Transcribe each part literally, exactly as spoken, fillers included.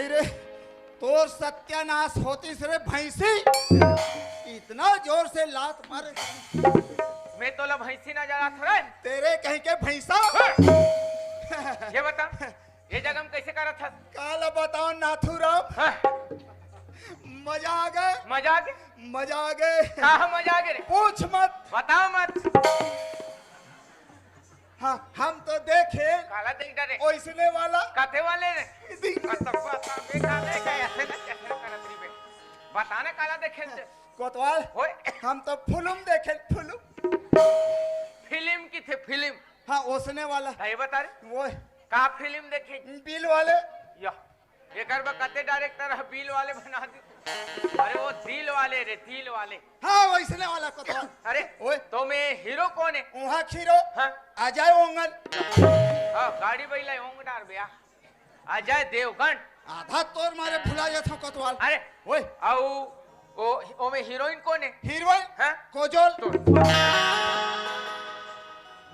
रे, तोर सत्यानाश होतिस रे भैंसी। इतना जोर से लात मारे। मैं तोला भैंसी नजर आथों रे। तेरे कहीं के भैंसा। ये बता, ये जगह में कैसे करत हस? काला बताओ नाथूराम। हाँ। मजा आ गए। मजा आ गए? मजा आ गए। कहाँ मजा आ गए रे? पूछ मत। बताओ मत। हाँ, हम तो देखे। काला देख डरे। ओइसने वाला। कथे वाले रे? दी- अतब्बा, अतब्बा, काला देख, ऐसे ना, कैसे ना करत रही बे। बता ना काला देखे से। कोतवाल, ओए। हम तो फिल्म देखे, फिल्म। फिल्म की थे, फिल्म? हाँ, ओसने वाला। हाँ, ये बता रे। वो। का फिल्म देखे? बिल वाले। या, एकर बा कते डायरेक्टर ह, बिल वाले बना दी। अरे वो दिल वाले रे, दिल वाले। हाँ, वैसने वाला कोतवाल। अरे, ओए। तो मैं हीरो कौन है? वहाँ हीरो। हाँ। अजय ओंगन। हाँ, गाड़ी बैला ओंग डार बे। अजय देवगन। आधा तोर मारे भुला जाथों कोतवाल। अरे, ओए। अउ ओ, ओ में हीरोइन कौन है? हीरोइन? हाँ? कोजोल। तो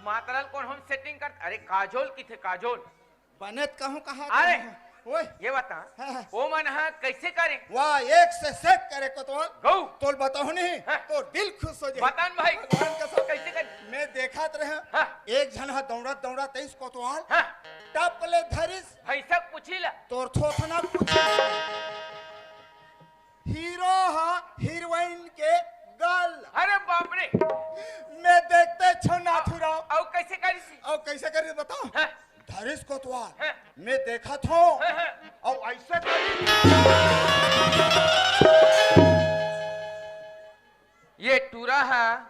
मातरल कौन हम सेटिंग कर, अरे काजोल की थे, काजोल। बने त कहूँ कहा अरे! तुम? ओए। ये बता, हाँ, हाँ। ओ मन हा कैसे करे? वाह, एक से सेक करे कोतवाल। गौ। तोल बताओ नहीं, हाँ। तोर दिल खुश हो जाए। बता न भाई। भगवान कसम। कैसे करे? मैं देखत रहे, हाँ। एक झन हा दौड़त दौड़त आइस कोतवाल। हाँ। टप ले धरिस। भैंसा पूछी ला। तोर थोथना पूछी। हीरो हा हीरोइन के गल। अरे बाप रे। मैं देखते छो नाथूराम। अउ कैसे करिस? अउ कैसे करिस बताओ? हाँ। धरिस कोतवाल। हाँ। मैं देखत हों। हाँ, हाँ। अउ ऐसे करिस। ये टूरा हा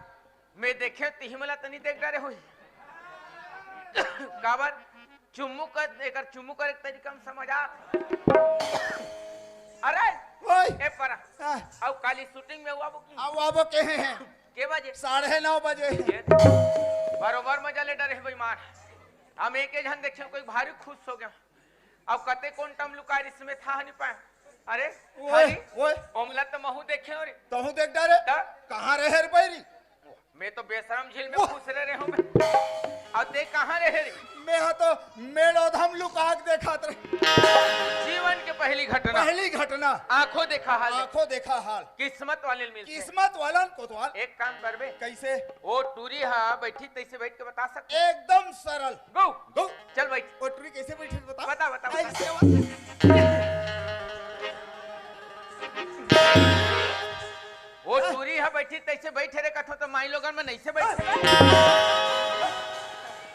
मैं देखे तिही मला तनी देख डारे होही। काबर? चुम्मू कर, एकर चुम्मू करे के तरीका में समझ आ। अरे! ओए! ए परा। हाँ। अउ काली शूटिंग में हुआ वो की? अउ आबो के हैं। के बजे? साढ़े नौ बजे। ये बरोबर मजा ले डरे हे बेईमान। हम एक ही झन देखे, कोई भारी खुश हो गया। अब कते कौन टम लुका रिस में था नहीं पाए। अरे, ओए, हरी, ओए। ओमला तो महू देखे हो रे। तहूँ देख डारे? त? कहाँ रहे रे बैरी? मैं तो बेशरम झील में ओह। खुश रह रहे हूँ मैं। अब देख कहाँ रहे रे? मैं हा तो मेड़ोधम लुका के देखत रहे। जीवन के पहली घटना। पहली घटना। आंखों देखा हाल। आंखों देखा हाल। किस्मत वाले मिलते हैं। किस्मत वालन कोतवाल। एक काम करबे। कैसे? वो टूरी हा बैठी तैसे बैठ के बता सकते। एकदम सरल। गो। गो। चल बैठ। वो टूरी कैसे बैठी बता? बता, बता, बता। ऐसे बता। वो टूरी हा बैठी तैसे बैठे रे कथो तो माई लोगन में नहीं से बैठे।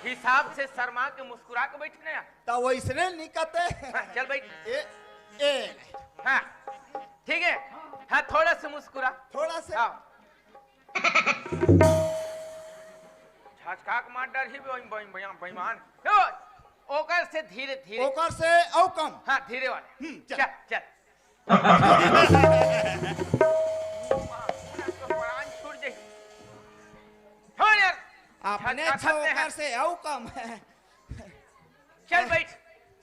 हिसाब से शर्मा के मुस्कुरा के बैठने यार। तो वैसने नहीं कहते। हाँ, चल बैठ। ए, ए। हाँ, ठीक है। हाँ, थोड़ा सा मुस्कुरा। थोड़ा सा। हाँ। झटका के मार डर ही बे-, बे-, बे-, बेईमान। हे ओए, ओकर से धीरे, धीरे। ओकर से अउ कम। हाँ, धीरे वाले। हम्म, चल। चल, चल। प्राण छूट जाई। हाँ यार। अपने झटका खाते हैं। ओकर से अउ कम है। चल बैठ।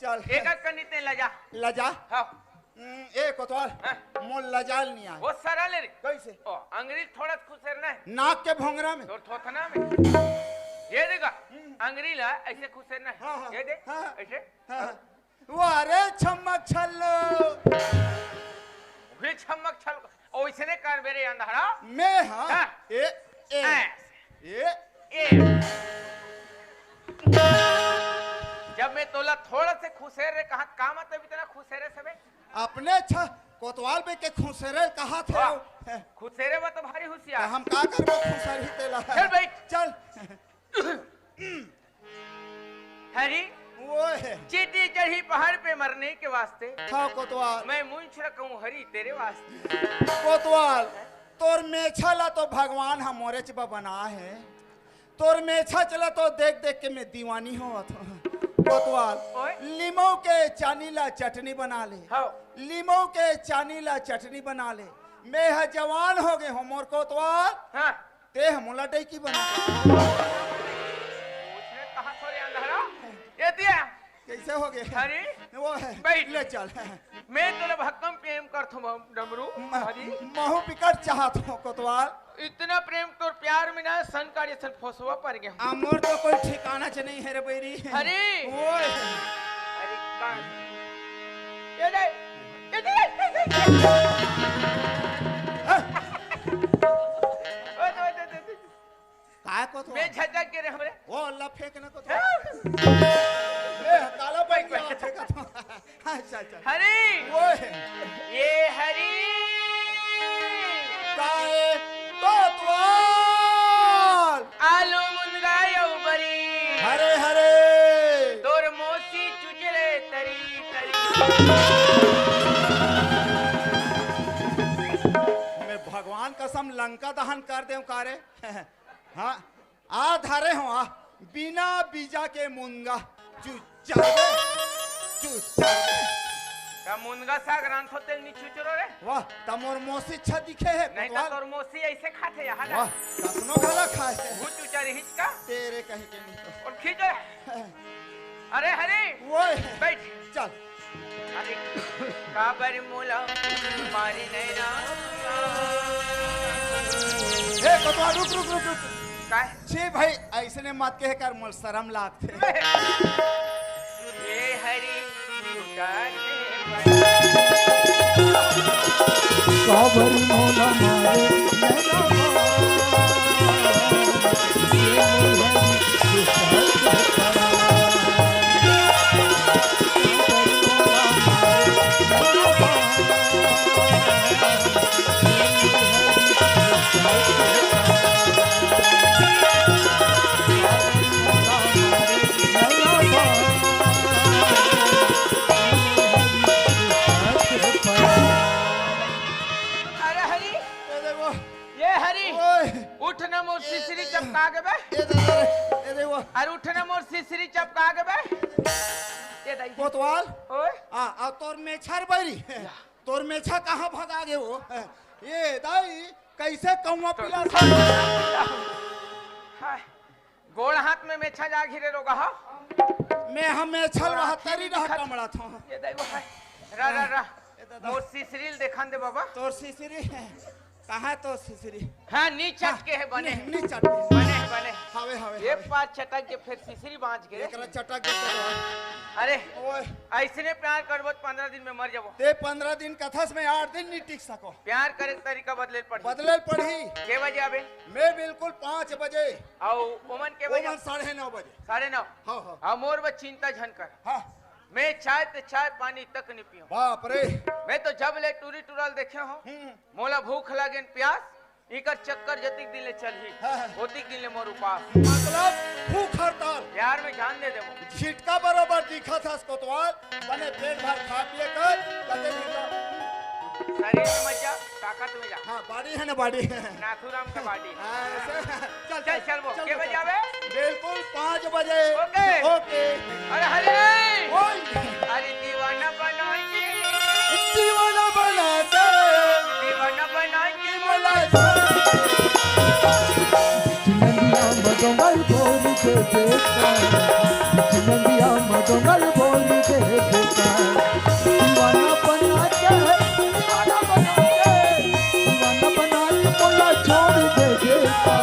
चल। एक आध कनी ते लजा। लजा? हाँ। हम्म, ए कोतवाल, हाँ। मोर लजाल नहीं आए। वो सरल रे। कैसे? ओ, अंगरी थोड़ा खुसेर ना है। नाक के भोंगरा में। तोर थोथना में। ये देखा, हम्म। अंगरी ला ऐसे खुसेर ना है। हाँ, हाँ। ये दे, हाँ, हाँ। ऐसे। हाँ, हाँ। वाह रे छम्मक छल्लो। वे छम्मक छल्लो। ओइसने कर मेरे अंधारा। मैं हाँ। हाँ। ए, ए। ऐसे। ए। ए। जब मैं तोला थोड़ा से खुसेर रे कहा, का मतलब इतना खुसेरे से बे? अपने छ-, कोतवाल बे के खुसेरे कहा थे वाह। हो। खुसेरे बा तो भारी होशियार। तो हम का करबो खुसेर ही तेला। चल बैठ। चल। हरी, वो है। चींटी चढ़ी पहाड़ पे मरने के वास्ते। हाँ, कोतवाल। मैं मूंछ रखूं हरी तेरे वास्ते। कोतवाल, तोर मेछा ला तो भगवान हा मोरेच बा बना है। तोर मेछा चला तो देख देख के मैं दीवानी होवत हूँ। कोतवाल, ओए। लीमो के चानी ला चटनी बना ले। हाँ। लीमो के चानी ला चटनी बना ले। मैं हा जवान हो गए हो मोर कोतवाल। हाँ। ते ह मोला डैकी बना। उसने कहा थोड़े अंधारा? ये दिया। कैसे हो गए? अरे, वो है। बैठ। ले चल। मैं तोला भक्कम प्रेम करथो डमरू। म-, हरी। महू बिकट चाहत हो कोतवाल। इतना प्रेम तोर प्यार में ना सन काढ़े सन फोसवा पर गया। आ मोर तो कोई ठिकाना च नहीं है रे बैरी। हरी। वो है। अरे का? ये ले। काय कोतवाल? मैं झटक के रे हमरे। वो अल्लाह फेंकना कोतवाल। ए, काला बैठ गया, फेंका था। अच्छा, अच्छा। हरी। वो है। ये हरी। काय कोतवाल? आलू मुनगा अउ बरी। हरे, हरे। तोर मौसी चुचरे तरी, तरी। मैं भगवान कसम लंका दहन कर देव का रे? हाँ, आ धरे हो आ, बिना बीजा के मुनगा चुचरबे, चुचरबे। का मुनगा साग रांधो तेल नी चुचरो रे? वाह, त मोर मौसी अच्छा दिखे हे, नहीं तो कोतवाल। तोर मौसी ऐसे खाथे यहाँ वाह, का? कसनो घला खाए हे। भूत चुचरी हिचका। तेरे कहे के नहीं तो। और खींचो। अरे हरी, ओए। बैठ। चल। अरे, काबर मोला मारे नैना। ए, कोतवाल, रुक, रुक, रुक, रुक। काय? छे भाई, ऐसने मत कहे कर, मोला शरम लागथे। ए हरी, काबर मोला मारे नैना। अरे हरी, ए देखो। ये हरी, ओए। उठ न मोर सिसरी चपका के बे। ए दादा रे, ए देखो। अरे उठ न मोर सिसरी चपका के बे। ये दाई। कोतवाल। ओए। आ, आ तोर मेछर बैरी। तोर मेछा कहाँ भगा गे वो? ए दाई, कैसे कौआ तो पिला सा? हाय। गोड़ हाथ में मेछा जा घिरे रोगा हा? मैं हम मेछल गोड़ हाथ वहाँ तरी में रहा दिखत। कमड़ा था। ये दाई वो है। रा, रा, रा। ए दादा। मोर सिसरी ल देखान दे बाबा। तोर सिसरी। कहाँ तोर सिसरी? हाँ, नी चटके हे, बने नी, हे। नी चटके। बने हे, बने हे। हवे, हवे, ये हवे। पार चटक के फिर सिसरी बाँच गे। एकरा चटक के तो। अरे, ओए। ऐसने प्यार करबो त पंद्रह दिन में मर जाबो। ते पंद्रह दिन कथस में आठ दिन नी टिक सको। प्यार करे के तरीका बदले ल पड़ही। बदले ल पड़ही। के बजे आबे? मैं बिल्कुल पाँच बजे। अउ ओमन के बजे? ओमन साढ़े नौ बजे। साढ़े नौ? हाँ, हाँ। अउ मोर बर चिंता झन कर। हाँ। मैं चाय ते चाय पानी तक नी पीऊँ। बाप रे। मैं तो जब ले टूरी टूरा ल देखे हों, हम्म। मोला भूख लगे न प्यास, इकर चक्कर जतिक दिन ले चलही, हाँ, हाँ। ओतिक दिन ले मोर उपास। मतलब भूख हड़ताल। यार, मैं जान दे देबो। झिटका बरोबर दिखत हस कोतवाल, बने पेट भर खा पिए कर, कते दिन का। शरीर में मत जा, ताकत में जा। हाँ, body है ना, body। नाथूराम का body। हाँ, ऐसे। चल, चल, चल, चल, वो, चल, के बजे आवे? बिल्कुल पाँच बजे। ओके। ओके। अरे हरे! ओए। अरे दीवाना बना के। दीवाना बना के। दीवाना बना के बोला। चिनंदिया मगमल बोल के देखा। चिनंदिया मगमल बोल के देखा। दीवाना बना के, दीवाना बना के, दीवाना बना के बोला छोड़ दे देखा।